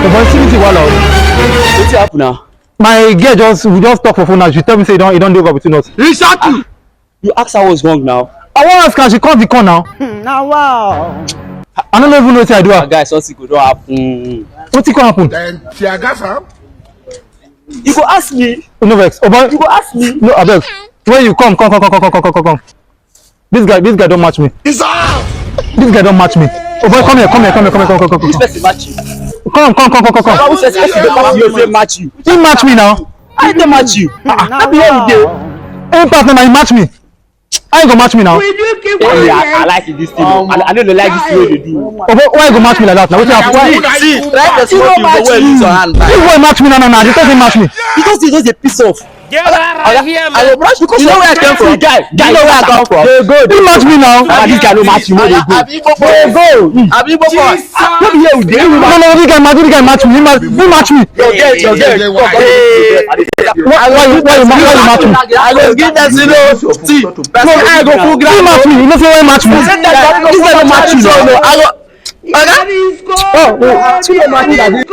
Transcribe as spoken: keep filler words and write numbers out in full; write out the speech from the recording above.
But see wetin wahala o. Wetin happen now? My girl just, we just talk for phone now. She tell me say e don, e don dey over between us. Exactly. You ask her what's wrong now. I wan ask her, she come the corner now. Hmm, na wow. I no even know wetin I do her. Guys, something go don happen. Wetin come happen? Then tear gas am. You go ask me. No vex. Oh boy. You go ask me. No, abeg. When you come, come, come. This guy, this guy don match me. This guy don match me. Oh boy, come here, come here, come here, come here, come here, come here. Which person match you? Come, come, come, come, come, come. Which person match you? Say match you. He match me now. I dey match you. Ah, ah. No be every day. Him pass me now, he match me. How you go match me now? Will you keep quiet? I, I like this thing. I, I no dey like this thing wey you dey do. Oh boy, why you go match me like that now? Wetin happen? Why? See, see, try to smoke you go well with your hand back. You go match me now, now, now. You just say match me. You just, you just dey piss off. Get out of here, man. I go brush because you know where I came from. Guy, guy, you know where I come from. Dey go. You match me now. Ah, this guy no match you. No dey go. Abi Igbo boy. Abi Igbo boy. No be here we dey. No, no, this guy match, this guy match me. He match, he match me. Your girl, your girl. Why, why, why, why you match me? I go give that zero. See, no, I go full ground. He match me. You know say why match me? This guy no match you. No, no, I go. Oga? Oh, oh, she no match me.